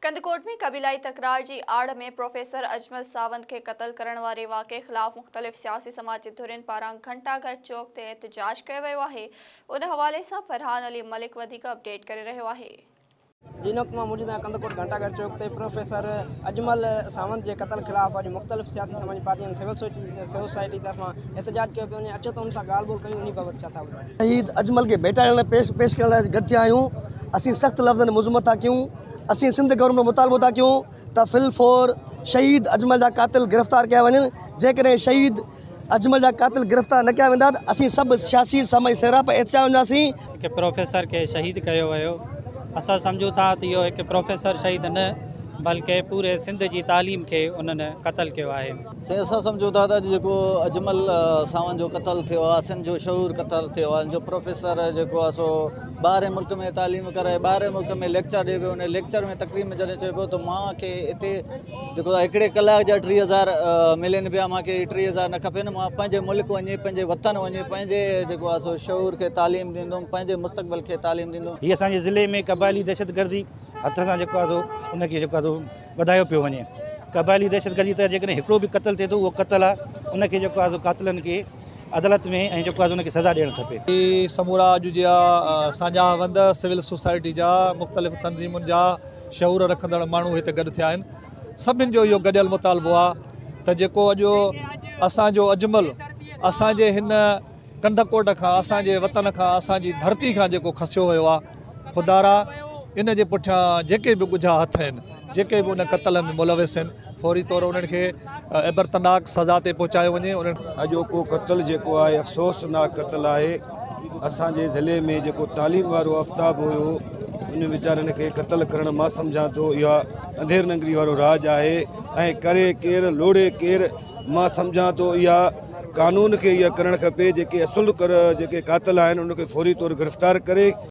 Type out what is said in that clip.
ڪنڌڪوٽ ۾ قبيلائي تڪرار جي آڙ ۾ پروفيسر اجمل ساوند کي قتل ڪرڻ واري واقعي خلاف مختلف سياسي سماجي ڌرين پاران گهنٽا گهر چوڪ تي احتجاج ڪيو ويو آهي. ان حوالي سان فرحان علي ملڪ وڌيڪ اپڊيٽ ڪري رهيو آهي. جي هن وقت مان موجود آهيان ڪنڌڪوٽ گهنٽا گهر چوڪ تي پروفيسر اجمل ساوند جي قتل خلاف اڄ مختلف سياسي سماجي پارٽين سول سوسائٽي طرفان احتجاج ڪيو پيو وڃي اچو ته ان سان ڳالهه ٻولهه ڪيون انهي بابت ڇا ٿا ٻڌايو. شهيد اجمل کي ڀيٽائڻ لاء پيش پيش ڪرڻ لاء گڏ ٿيا آهيون اسين سخت لفظن ۾ مذمت ٿا ڪيون اسين سنڌ گورنمينٽ مطالبو ٿا ڪيون ته في الفور شهيد اجمل جا قاتل گرفتار ڪيا وڃن جيڪڏهن شهيد اجمل جا قاتل گرفتار نه ڪيا ويندا ته اسين سڀ سياسي سماجي سهرا په احتجاج وينداسين. هڪ پروفيسر کي شهيد ڪيو ويو اسان سمجهون ٿا ته اهو هڪ پروفيسر شهيد نه بلڪه پوري سنڌ جي تعليم کي انهن قتل ڪيو آهي. سائين اسان سمجهون ٿا ته اڄ جيڪو اجمل ساوند جو قتل ٿيو آهي سنڌ جو شعور قتل ٿيو آهي جو پروفيسر جيڪو آهي سو ٻاهرين ملڪ ۾ تعليم ڪرائي ٻاهرين ملڪ ۾ ليڪچر ڏئي پيو ان ليڪچر ۾ تقرير ۾ جڏهن چئي پيو ته مان کي هتي جيڪو آهي هڪڙي ڪلاڪ جا 3000 ملن پيا مان کي 3000 نه کپن مان پنهنجي ملڪ وڃي پنهنجي وطن وڃي پنهنجي جيڪو آهي سو شعور کي تعليم ڏيندم پنهنجي مستقبل کي تعليم ڏيندم. هي اسان جي ضلعي ۾ قبائلي دهشتگردي هٿ سان جيڪو آهي سو ان کي جيڪو آهي سو وڌايو پيو وڃي. قبائلي دهشتگردي تحت جيڪڏهن هڪڙو به قتل ٿئي ٿو اهو قتل آهي ان کي جيڪو آهي سو قاتلن کي عدالت ۾ ۽ جيڪو آهي ان کي سزا ڏيڻ کپي. هي سمورا اڄ جا ساڃاهه وند سول سوسائٽي جا مختلف تنظيمن جا شعور رکندڙ ماڻهو هتي گڏ ٿيا آهن سڀن جو اهو گڏيل مطالبو آهي ته جيڪو اڄ اسان جو اجمل اسان جي هن ڪنڌڪوٽ کان اسان جي وطن کان اسان جي ڌرتي کان جيڪو کسيو ويو آهي خدارا ان جي پٺيان جيڪي به ڳجها هٿ آهن جيڪي به ان قتل ۾ ملوث آهن فوري طور انهن کي عبرتناڪ سزا تي پهچايو وڃي انهن. اڄوڪو قتل جيڪو آهي افسوسناڪ قتل آهي اسان جي ضلعي ۾ جيڪو تعليم وارو آفتاب هيو ان ويچارن کي قتل ڪرڻ مان سمجهان ٿو اها انڌير ننگري وارو راڄ آهي ۽ ڪري ڪير لوڙي ڪير مان سمجهان ٿو اها قانون کي اها ڪرڻ کپي جيڪي اصل ڪر جيڪي قاتل آهن ان کي فوري طور گرفتار ڪري.